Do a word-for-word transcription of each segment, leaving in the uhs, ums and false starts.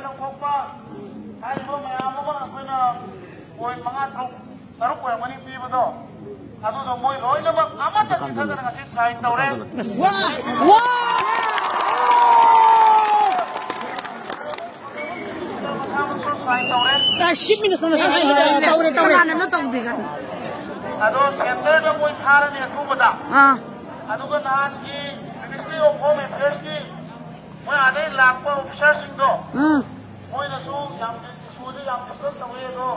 ꯂꯧꯊꯣꯛꯄ ꯍꯥꯏꯔꯤꯕ ꯃꯌꯥꯝ ꯑꯃ ꯑꯩꯈꯣꯏꯅ ꯄꯣꯏꯟ ꯃꯉꯥ, ꯇꯔꯨꯛ, ꯇꯔꯨꯛ ꯑꯣꯏꯔꯝꯒꯅꯤ ꯄꯤꯕꯗꯣ, ꯑꯗꯨꯗꯣ ꯃꯣꯏ ꯂꯣꯏꯅꯃꯛ ꯑꯃꯠꯇ ꯆꯤꯊꯗꯅ ꯉꯁꯤ ꯁꯥꯏꯟ ꯇꯧꯔꯦ꯫ ꯋꯥ! ꯋꯥ! ꯃꯁꯥꯃꯛꯁꯨ ꯁꯥꯏꯟ ꯇꯧꯔꯦ꯫ ꯇꯧꯔꯦ, ꯇꯧꯔꯦ꯫ ꯀꯅꯥꯅꯅꯣ ꯇꯧꯗꯦ ꯀꯥꯏꯅ꯫ ꯑꯗꯣ ꯁꯦꯟꯇꯔꯗ ꯃꯣꯏ ꯊꯥꯔꯅꯤ ꯑꯊꯨꯕꯗ꯫ ꯑꯥ꯫ ꯑꯗꯨꯒ ꯅꯍꯥꯟꯒꯤ Ministry of Home Affairsꯀꯤ ꯃꯣꯏ ꯑꯥꯗꯩ ꯂꯥꯛꯄ ꯑꯣꯐꯤꯁꯥꯔꯁꯤꯡꯗꯣ, ꯎꯝ꯫ ꯃꯣꯏꯅꯁꯨ ꯌꯥꯝ ꯏꯁꯨꯁꯦ ꯌꯥꯝ ꯗꯤꯁꯀꯁ ꯇꯧꯋꯦ, ꯑꯗꯣ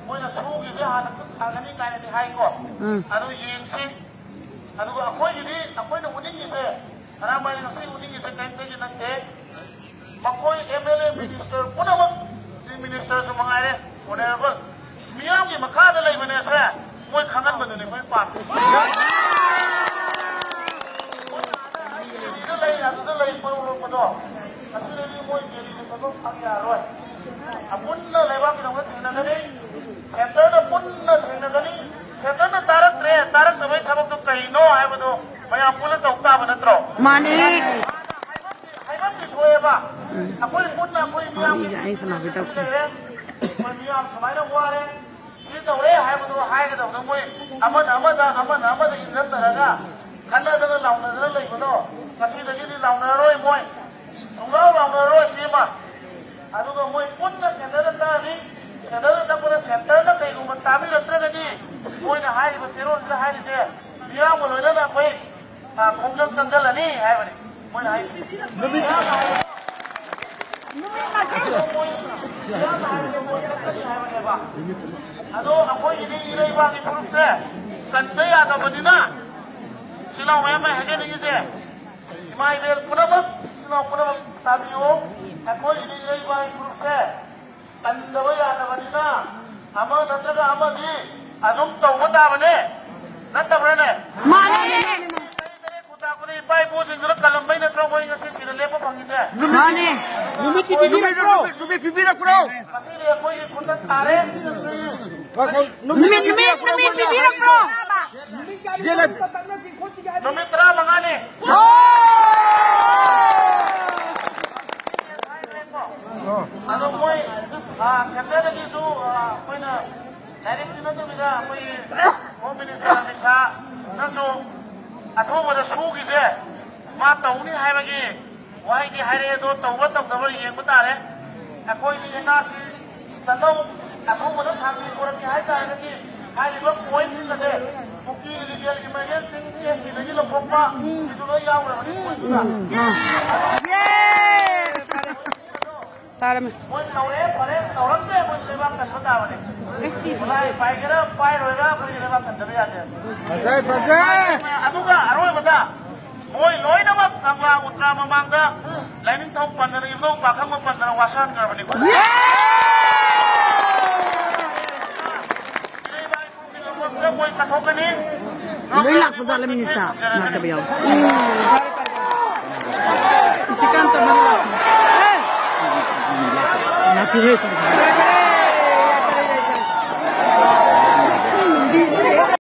ꯃꯣꯏꯅ ꯁꯨꯒꯤꯁꯦ ꯍꯥꯟꯅ ꯈꯨꯠ ꯊꯥꯒꯅꯤ ꯀꯥꯏꯅꯗꯤ ꯍꯥꯏꯀꯣ꯫ ꯎꯝ꯫ ꯑꯗꯨ ꯌꯦꯡꯁꯤ꯫ ꯑꯗꯨꯒ ꯑꯩꯈꯣꯏꯒꯤꯗꯤ ꯑꯩꯈꯣꯏꯅ ꯎꯅꯤꯡꯉꯤꯁꯦ, ꯈꯔ ꯃꯥꯏꯅ ꯉꯁꯤ ꯎꯅꯤꯡꯉꯤꯁꯦ ꯀꯔꯤꯝꯇꯒꯤ ꯅꯠꯇꯦ꯫ ꯃꯈꯣꯏ MLA, minister ꯄꯨꯝꯅꯃꯛ, Chief Ministerꯁꯨ ꯃꯉꯥꯏꯔꯦ, Honourable, ꯃꯤꯌꯥꯝꯒꯤ ꯃꯈꯥꯗ ꯂꯩꯕꯅꯦ ꯁꯦ, ꯃꯣꯏ ꯈꯪꯍꯟꯕꯗꯨꯅꯦ ꯑꯩꯈꯣꯏ ꯄꯥꯝꯃꯤꯁꯦ꯫ ꯃꯣꯏꯅ ꯑꯥꯗ ꯗꯦꯜꯂꯤꯗ ꯂꯩ, ꯑꯗꯨꯗ ꯂꯩ, ꯃꯔꯨꯞ ꯂꯣꯛꯄꯗꯣ, ꯑꯁꯤꯗꯗꯤ ꯃꯣꯏ ꯗꯦꯜꯂꯤꯗ ꯊꯕꯛ ꯐꯪ ꯌꯥꯔꯣꯏ꯫ ꯑꯄꯨꯟꯅ ꯂꯩꯕꯥꯛꯀꯤꯗꯃꯛꯇ ꯊꯦꯡꯅꯒꯅꯤ, ꯁꯦꯟꯇꯔꯗ ꯄꯨꯟꯅ ꯊꯦꯡꯅꯒꯅꯤ꯫ ꯁꯦꯟꯇꯔꯅ ꯇꯥꯔꯛꯇ꯭ꯔꯦ, ꯇꯥꯔꯛꯇꯕꯒꯤ ꯊꯕꯛꯇꯣ ꯀꯩꯅꯣ ꯍꯥꯏꯕꯗꯣ ꯃꯌꯥꯝ ꯄꯨꯟꯅ ꯇꯧ ꯇꯥꯕ ꯅꯠꯇ꯭ꯔꯣ? ꯃꯥꯅꯦ꯫ ꯍꯥꯏꯕꯝꯗꯤ ꯊꯣꯛꯑꯦꯕ꯫ ꯑꯩꯈꯣꯏ ꯄꯨꯟꯅ ꯑꯩꯈꯣꯏ ꯃꯤꯌꯥꯝꯒꯤ ꯃꯤꯒ ꯑꯩ ꯁꯥꯟꯅꯕ ꯇꯧꯗꯦ꯫ ꯂꯩꯔꯦ꯫ ꯑꯩꯈꯣꯏ ꯃꯤꯌꯥꯝ ꯁꯨꯃꯥꯏꯅ ꯋꯥꯔꯦ, ꯁꯤ ꯇꯧꯔꯦ ꯍꯥꯏꯕꯗꯣ ꯍꯥꯏꯒꯗꯕꯗꯣ ꯃꯣꯏ ꯑꯃꯅ ꯑꯃꯗ, ꯑꯃꯅ ꯑꯃꯗ ꯏꯟꯖꯟꯅꯔꯒ ꯈꯠꯅꯗꯅ ꯂꯥꯎꯅꯗꯅ ꯂꯩꯕꯗꯣ ꯉꯁꯤꯗꯒꯤꯗꯤ ꯂꯥꯎꯅꯔꯔꯣꯏ ꯃꯣꯏ꯫ ꯁꯨꯡꯂꯥꯎ ꯂꯥꯎꯅꯔꯔꯣꯏ ꯁꯤꯃ꯫ ꯑꯗꯨꯒ ꯃꯣꯏ ꯄꯨꯟꯅ ꯁꯦꯟꯇꯔꯗ ꯇꯛꯑꯅꯤ꯫ ꯁꯦꯟꯇꯔꯗ ꯇꯛꯄꯗ ꯁꯦꯟꯇꯔꯅ ꯀꯩꯒꯨꯝꯕ ꯇꯥꯕꯤꯔꯛꯇ꯭ꯔꯒꯗꯤ ꯃꯣꯏꯅ ꯍꯥꯏꯔꯤꯕ ꯆꯦꯔꯣꯜꯁꯤꯗ ꯍꯥꯏꯔꯤꯁꯦ ꯃꯤꯌꯥꯝꯒ ꯂꯣꯏꯅꯅ ꯑꯩꯈꯣꯏ, ꯑ, ꯈꯣꯡꯖꯪ ꯆꯪꯁꯤꯜꯂꯅꯤ ꯍꯥꯏꯕꯅꯤ ꯃꯣꯏꯅ ꯍꯥꯏꯔꯤꯁꯦ꯫ ꯅꯨꯃꯤꯠ ꯃꯤꯌꯥꯝꯅ ꯍꯥꯏꯔꯤꯁꯦ ꯃꯣꯏ, ꯃꯤꯌꯥꯝꯅ ꯍꯥꯏꯔꯤꯁꯦ ꯃꯣꯏ ꯆꯠꯀꯅꯤ ꯍꯥꯏꯕꯅꯦꯕ꯫ ꯑꯗꯣ ꯑꯩꯈꯣꯏꯒꯤꯗꯤ ꯏꯔꯩꯕꯥꯛꯀꯤ ꯐꯨꯔꯨꯞꯁꯦ ꯀꯟꯗ ꯌꯥꯗꯕꯅꯤꯅ, ꯁꯤ ꯂꯥꯎ ꯃꯌꯥꯝ ꯑꯩ ꯍꯥꯏꯖꯅꯤꯡꯉꯤꯁꯦ, ꯏꯃꯥ ꯏꯕꯦꯜ ꯄꯨꯝꯅꯃꯛ, ꯏꯆꯤꯜ ꯏꯅꯥꯎ ꯄꯨꯝꯅꯃꯛ ꯇꯥꯕꯤꯌꯨ꯫ ꯑꯩꯈꯣꯏꯒꯤꯗꯤ ꯏꯔꯩꯕꯥꯛꯀꯤ ꯐꯨꯔꯨꯞꯁꯦ ꯀꯟꯗꯕ ꯌꯥꯗꯕꯅꯤꯅ ꯑꯃ ꯅꯠꯇ꯭ꯔꯒ ꯑꯃꯗꯤ ꯑꯗꯨꯝ ꯇꯧꯕ ꯇꯥꯕꯅꯦ, ꯅꯠꯇꯕ꯭ꯔꯅꯦ? ꯃꯥꯅꯦ꯫ ꯆꯍꯤ ꯇꯔꯦꯠ ꯈꯨꯟꯇꯥꯛꯄꯗ ꯏꯄꯥ ꯏꯄꯨꯁꯤꯡꯗꯨꯅ ꯀꯜꯂꯝꯕꯩ ꯅꯠꯇ꯭ꯔꯣ ꯑꯩꯈꯣꯏ ꯉꯁꯤ ꯁꯤꯗ ꯂꯦꯞꯄ ꯐꯪꯉꯤꯁꯦ? ꯃꯥꯅꯦ꯫ ꯅꯨꯃꯤꯠꯇꯤ ꯄꯤꯕꯤꯔꯛꯄ꯭ꯔꯣ? ꯅꯨꯃꯤꯠ ꯄꯤꯕꯤꯔꯛꯄ꯭ꯔꯣ? ꯉꯁꯤꯗꯤ ꯑꯩꯈꯣꯏꯒꯤ ꯈꯨꯟꯗ ꯇꯥꯔꯦ꯫ ꯉꯥꯏꯈꯣ, ꯅꯨꯃꯤꯠ ꯅꯨꯃꯤꯠ, ꯄꯤꯕꯤꯔꯛꯄ꯭ꯔꯣ? ꯅꯨꯃꯤꯠ ꯄꯤꯕꯤꯔꯛꯄ꯭ꯔꯣ? ꯖꯦꯜ ꯂꯩ-, ꯅꯨꯃꯤꯠ ꯇꯔꯥꯃꯉꯥꯅꯤ꯫ ꯑꯣ! ꯑꯗꯣ ꯃꯣꯏ ꯁꯦꯟꯇꯔꯗꯒꯤꯁꯨ ꯑꯩꯈꯣꯏꯅ ꯂꯥꯏꯔꯤꯛꯀꯤ ꯅꯠꯇꯕꯤꯗ ꯑꯩꯈꯣꯏꯒꯤ ꯍꯣꯝ ꯃꯤꯅꯤꯁꯇꯔ ꯑꯃꯤꯠ ꯁꯥꯍꯅꯁꯨ ꯑꯊꯨꯕꯗ ꯁꯨꯒꯤꯁꯦ ꯃꯥ ꯇꯧꯅꯤ ꯍꯥꯏꯕꯒꯤ ꯋꯥꯍꯩꯗꯤ ꯍꯥꯏꯔꯛꯑꯦ꯫ ꯑꯗꯣ ꯇꯧꯕ ꯇꯧꯗꯕ ꯌꯦꯡꯕ ꯇꯥꯔꯦ꯫ ꯑꯩꯈꯣꯏꯒꯤ ꯑꯦꯟ ꯑꯥꯔ ꯁꯤ ꯆꯠꯂꯧ ꯑꯊꯨꯕꯗ ꯁꯥꯟꯇꯤ ꯄꯨꯔꯛꯀꯦ ꯍꯥꯏ ꯇꯥꯔꯒꯗꯤ ꯍꯥꯏꯔꯤꯕ ꯄꯣꯏꯟꯠꯁꯤꯡ ꯑꯁꯦ ꯀꯨꯀꯤ ꯏꯂꯤꯒꯦꯜ ꯏꯃꯥꯔꯖꯦꯟꯁꯤ ꯑꯦꯛꯇꯤꯗꯒꯤ ꯂꯧꯊꯣꯛꯄ ꯁꯤꯁꯨ ꯂꯣꯏ ꯌꯥꯎꯈ꯭ꯔꯕꯅꯤ ꯄꯣꯏꯟꯠꯇꯨꯗ꯫ ꯇꯥꯔꯝꯃꯦ꯫ ꯃꯣꯏ ꯇꯧꯔꯦ, ꯐꯔꯦ, ꯇꯧꯔꯝꯗꯦ, ꯑꯩꯈꯣꯏ ꯂꯩꯕꯥꯛ ꯀꯟꯕ ꯇꯥꯕꯅꯤ꯫ ꯈꯨꯠꯂꯥꯏ ꯄꯥꯏꯒꯦꯔꯥ ꯄꯥꯏꯔꯣꯏꯔꯥ ꯑꯩꯈꯣꯏꯒꯤ ꯂꯩꯕꯥꯛ ꯀꯟꯗꯕ ꯌꯥꯗꯦ꯫ ꯐꯖꯩ, ꯐꯖꯩ꯫ ꯑꯗꯨꯒ ꯑꯔꯣꯏꯕꯗ ꯃꯣꯏ ꯂꯣꯏꯅꯃꯛ ꯀꯪꯂꯥ ꯎꯇ꯭ꯔꯥ ꯃꯃꯥꯡꯗ ꯂꯥꯏꯅꯤꯡꯊꯧ ꯄꯟꯗꯅ, ꯏꯕꯨꯙꯧ ꯄꯥꯈꯪꯕ ꯄꯟꯗꯅ ꯋꯥꯁꯛꯍꯟꯈ꯭ꯔꯕꯅꯤ꯫ ꯏꯔꯩꯕꯥꯛ ꯏꯄꯨꯒꯤꯗꯃꯛꯇ ꯃꯣꯏ ꯀꯠꯊꯣꯛꯀꯅꯤ꯫ ꯂꯣꯏ ꯂꯥꯛꯄ ꯖꯥꯠꯂ ꯃꯤꯅꯤꯁꯇꯔ? ꯂꯥꯛꯇꯕ ꯌꯥꯎ꯫ ꯏꯁꯤꯀꯥꯟꯇ ꯃꯔꯤ ꯂꯥꯛꯄ꯫ ꯂꯥꯛꯇꯦꯍꯦ꯫